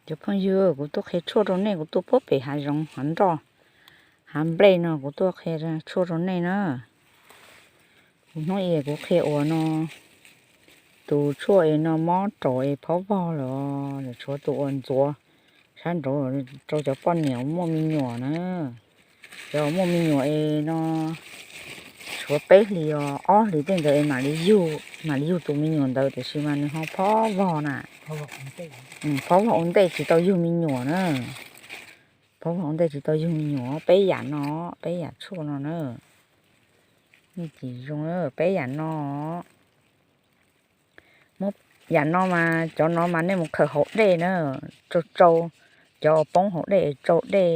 Cov phooj ywg, kuv tuaj qhia tshuaj rau nej, kuv tuaj puag pem hav zoov hav nroj hav nplej no, kuv tuaj qhia tshuaj rau nej na. Kuv hnub i kuv qhia ua no, tus tshuaj es no mob raum es phob vog lawm, tshuav tus uas ntxuav sab nraud rau cov poj niam muaj me nyuam na. Cov muaj me nyuam es no tshuav peb hlis os, ob hlis tej ntawd es mam li yug, mam li yug tus me nyuam ntawd, tiam sis mas nws ho phob vog na. Phob vog ua ntej tsis tau yug me nyuam na. Phob vog ua ntej tsis tau yug me nyuam, peb yam no, peb yam tshuaj no na. Nej cim zoo, peb yam no. Muab yam no mas, cov no mas nej mus khaws hauv dej na, tsau tsau, cov uas poob hauv dej tsau dej.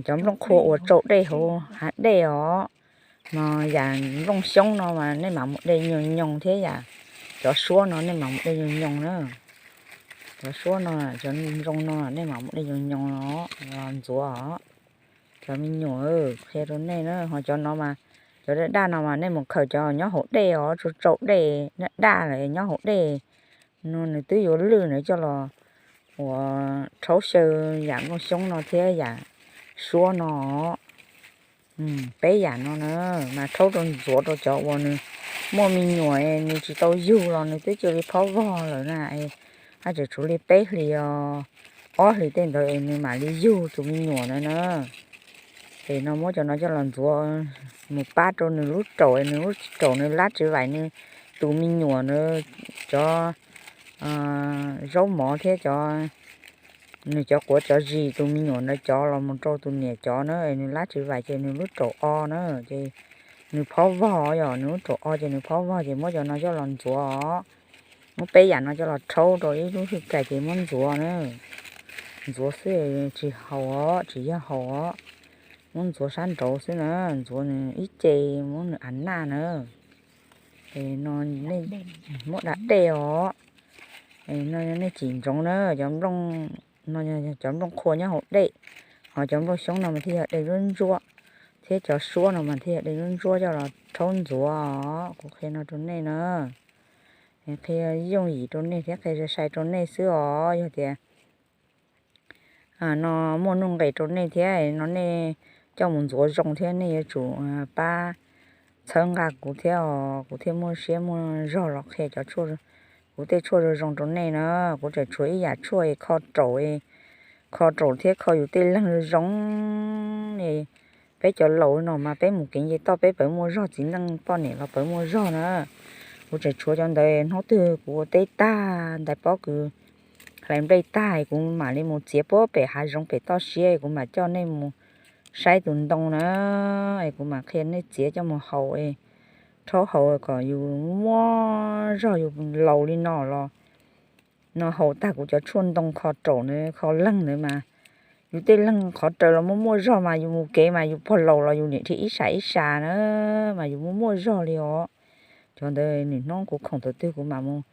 Cov nplooj qhua uas tsau dej hauv hav dej os, mas yam nplooj xyoob no mas nej mam mus de nyoos nyoos thiab yam, cov suab no nej mam mus de nyoos nyoos na. Cov suab no, cov zoo no nej mam mus de nyoos nyoos los ntxuav os. Cov me nyuam, qhia rau nej na, ho cov no mas, cov daj daj no mas nej mus khaws cov nyob hauv dej os, tsau tsau dej, daj daj lawm nyob hauv dej no nws twb yuav lwj na, coj los ua rhaub xyaw yam nplooj xyoob no thiab yam suab no. Peb yam no na, mas rhaub rau ntxuav rau cov uas nws muaj me nyuam, nws tsis tau yug los nws twb cia li phob vog lawm na. Haj tseem tshuav li peb hlis os, ob hlis tej ntawd es nws mam li yug tus me nyuam na na. Es no muab cov no coj los ntxuav mus pab rau nws lub raum, nws lub raum nws lab tsis vaim nws tus me nyuam na, cov zaub mov thiab cov, nws cov quav cov zis tus me nyuam ntawd cov los mus rau tus niam cov na, es nws lab tsis vaim ces nws lub raum o na, ces nws phob vog, yog nws lub raum o ces nws phob vog ces muab cov no coj los ntxuav os. Muab peb yam no coj los rhaub rau ib lub hwj kais ces muab ntxuav na. Ntxuav xwb tsis haus os, tsis yog haus os. Muab ntxuav sab nraud xwb na, ntxuav nws ib ce, muab nws av naj na. No muab da dej os. No nej cim ntsoov na, cov nplooj, no cov nplooj qhua nyob hauv dej, ho cov nplooj xyoob no mas thiaj yog dej ntsuab ntsuab, thiab cov suab no mas thiaj yog dej ntsuab ntsuab coj los rhaub ntxuav os. Kuv qhia no rau nej na, qhia yooj yim rau nej thiab qhia sai sai rau nej xwb os. Yog tias no muaj nuj nqis rau nej thiab no nej coj mus ntxuav zoo thiab nej yuav tsum pab txhawb nqa kuv thiab os, kuv thiaj muaj siab muaj zog los qhia cov, kuv tej tshuaj zoo zoo rau nej na. Kuv tseem tshuav ib yam tshuaj kho raum, kho raum thiab kho yus tej leeg zoo zoo. Peb cov laus no mas peb mus kev nce toj peb pawv muaj zog, txiv neej poj niam los pawv muaj zog na. Kuv tseem tshuav cov ntawd, hnub twg kuv ua teb tag ntais pob kws hlais nplej tag kuv mam li mus txiav puag pem hav zoov pem toj siab, kuv mam coj nej mus saib tus ntoo na, es kuv mam qhia nej txiav coj mus haus, rhaub haus kom yus muaj zog, yus laus li no los no haus tag kuv cov tshuaj ntoo kho raum na, kho leeg ntawd mas yus tej leeg qhov raws los muaj muaj zog mas yus mus kev mas yus pog laus los yus niam dhia ib sab ib sab na, mas yus muaj muaj zog li os. Cov ntawd nws hnub kuv khoom thaum twg kuv mam mus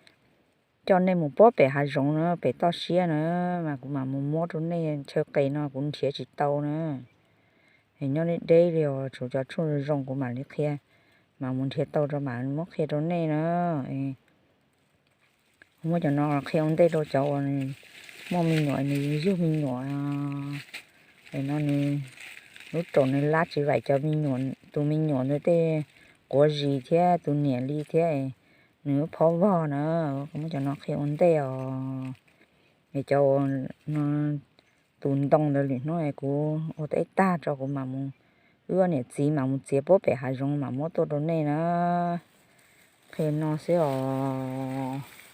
coj nej mus puag pem hav zoov na, pem toj siab na, mas kuv mam mus muab rau nej, chaw qes no kuv nrhiav tsis tau na. Nyob deb deb li os, tshuav cov tshuaj zoo kuv mam li qhia, mam mus nrhiav tau rau mam muab qhia rau nej na. Muab cov no qhia ua ntej rau cov uas muaj me nyuam, nws yug me nyuam, no nws lub raum nws lab tsis vaim cov me nyuam, tus me nyuam ntawd tej quav zis thiab tus niam li thiab, nws lub phob vog na. Kuv muab cov no qhia ua ntej os. Es cov tus ntoo ntawd lwm hnub kuv ua teb tag tso kuv mam mus, wb niam txiv mam mus txiav puag pem hav zoov mam muab tuaj rau nej na. Qhia no xwb os.